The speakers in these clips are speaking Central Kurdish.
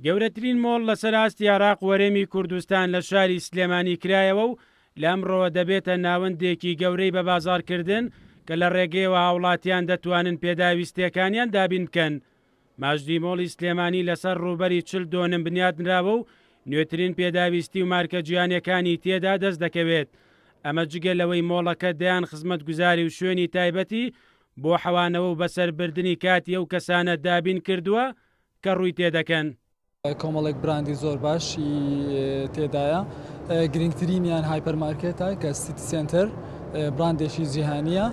گەورەترین مۆڵ لەسەر ئاستی عێراق و هەرێمی کوردستان لە شاری سلێمانی کرایەوە و لە ئەمڕۆوە دەبێتە ناوەندێکی گەورەی بەبازاڕکردن کە لە ڕێگەیەوە هاوڵاتیان دەتوانن پێداویستییەکانیان دابین بکەن. ماجدی مۆڵی سلێمانی لەسەر ڕووبەری 40 دۆنم بنیاتنراوە و نوێترین پێداویستی و مارکە جیهانییەکانی تێدا دەست دەکەوێت. ئەمە جگە لەوەی مۆڵەکە دەیان خزمەتگوزاری و شوێنی تایبەتی بۆ حەوانەوە و بەسەربردنی کاتی ئەو کەسانە دابین کردووە کە ڕووی تێدەکەن. کۆمەڵێک براندی زۆر باشی تێدایە گرنگترینیان هایپەر مارکێتە کە سیتی سێنتەر براندێکی جیهانیە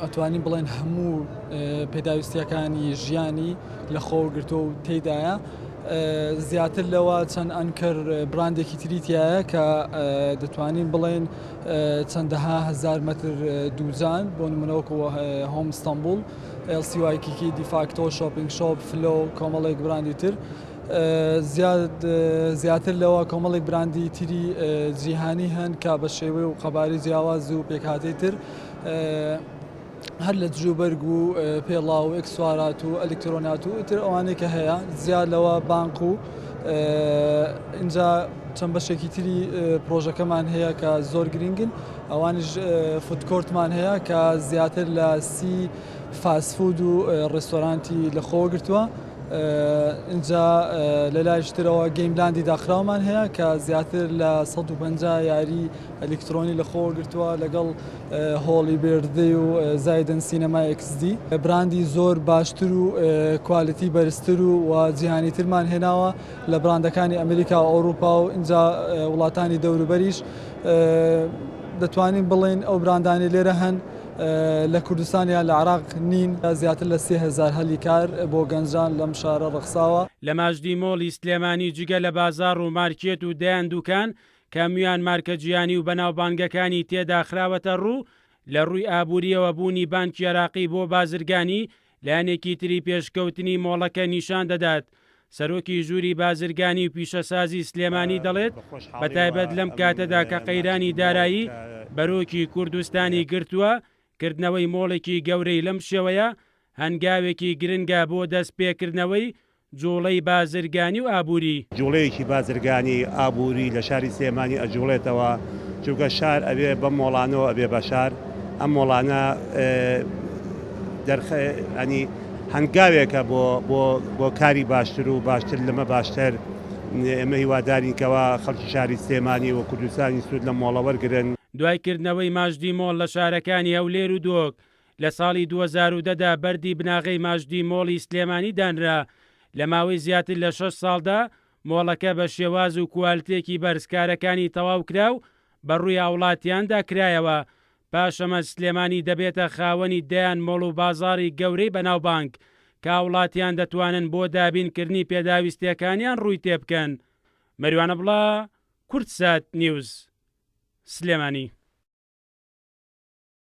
ئەتوانین بڵێن هەموو پێداویستیەکانی ژیانی لە خۆ گرتووە و تێدایە زیاتر لەوە چەند anchor براندێکی تری تایە کە دەتوانین بڵێن چەندەها هزار مەتر دووجان بۆ نمونەوەکو هۆم ئستانبول LC Waikiki، دیفاکتۆ، شۆپینگ شۆپ، فلۆ، کۆمەڵێک براندی تر. زیاتر لەوە کۆمەڵێک براندی تری جیهانی هەن کە بە شێوەی و قەبارەی جیاواز و پێکهاتەی تر هەر لە جلوبەرگ و پێڵاو و ئێکسوارات و ئەلکترۆنات و ئیتر ئەوانەی کە هەیە زیاد لەوە بانق و ئینجا چەند بەشێکی تری پرۆژەکەمان هەیە کە زۆر گرنگن ئەوانیش food court مان هەیە کە زیاتر لە 30 fast food و ڕێستۆرانتی لەخۆوە گرتووە. ئینجا لە لایش ترەوە game land ی داخراومان هەیە کە زیاتر لە 150 یاری ئەلیکترۆنی لەخۆوە گرتووە لەگەڵ هۆڵی birthday و زایدن سینەمای XD. براندی زۆر باشتر و quality بەرزتر و و جیهانیترمان هێناوە لە براندەکانی ئەمریکا و ئەوروپا و ئینجا وڵاتانی دەوروبەریش دەتوانین بڵێین ئەو براندانەی لێرە هەن لە کوردستان یان لە عێراق نین. زیاتر لە 3000 هەلی کار بۆ گەنجان لەم شارە ڕەخساوە. لە ماجدی مۆڵی سلێمانی جگە لە بازاڕ و مارکێت و دەیان دوکان کە هەموویان مارکە جیهانی و بەناوبانگەکانی تێدا خراوەتە ڕوو، لە ڕووی ئابوورییەوە بوونی بانکی عێراقی بۆ بازرگانی لایەنێکی تری پێشکەوتنی مۆڵەکە نیشان دەدات، سەرۆکی ژووری بازرگانی و پیشەسازی سلێمانی دەڵێت، بەتایبەت لەم کاتەدا کە قەیرانی دارایی بەرۆکی کوردستانی گرتووە، کردنەوەی مۆڵێکی گەورەی لەم شێوەیە هەنگاوێکی گرنگە بۆ دەستپێکردنەوەی جوڵەی بازرگانی و ئابووری. جوڵەیەکی بازرگانی ئابووری لە شاری سلێمانی ئەجوڵێتەوە، چونکە شار ئەبێ بەم مۆڵانەوە ئەبێ بە شار، ئەم مۆڵانە دەرخ ینی هەنگاوێکە بۆ بۆ بۆ کاری باشتر و باشتر لەمە باشتر، ئێمە هیوادارین کەوا خەڵکی شاری سلێمانی و کوردستانی سوود لەم مۆڵە وەرگرن. دوای کردنەوەی ماجدی مۆڵ لە شارەکانی هەولێر و دهۆک، لە ساڵی 2010 دا بەردی بناغەی ماجدی مۆڵی سلێمانی دانرا، لە ماوەی زیاتر لە شەش ساڵدا مۆڵەکە بە شێواز و کوالتێکی بەرز کارەکانی تەواو کرا و بە ڕووی هاوڵاتیاندا کرایەوە، پاش ئەمەش سلێمانی دەبێتە خاوەنی دەیان مۆڵ و بازاڕی گەورەی بەناوبانگ کە هاوڵاتیان دەتوانن بۆ دابینکردنی پێداویستیەکانیان ڕووی تێبکەن. مەریوان عەبدوڵا، کوردسات نیوز، سلێمانی.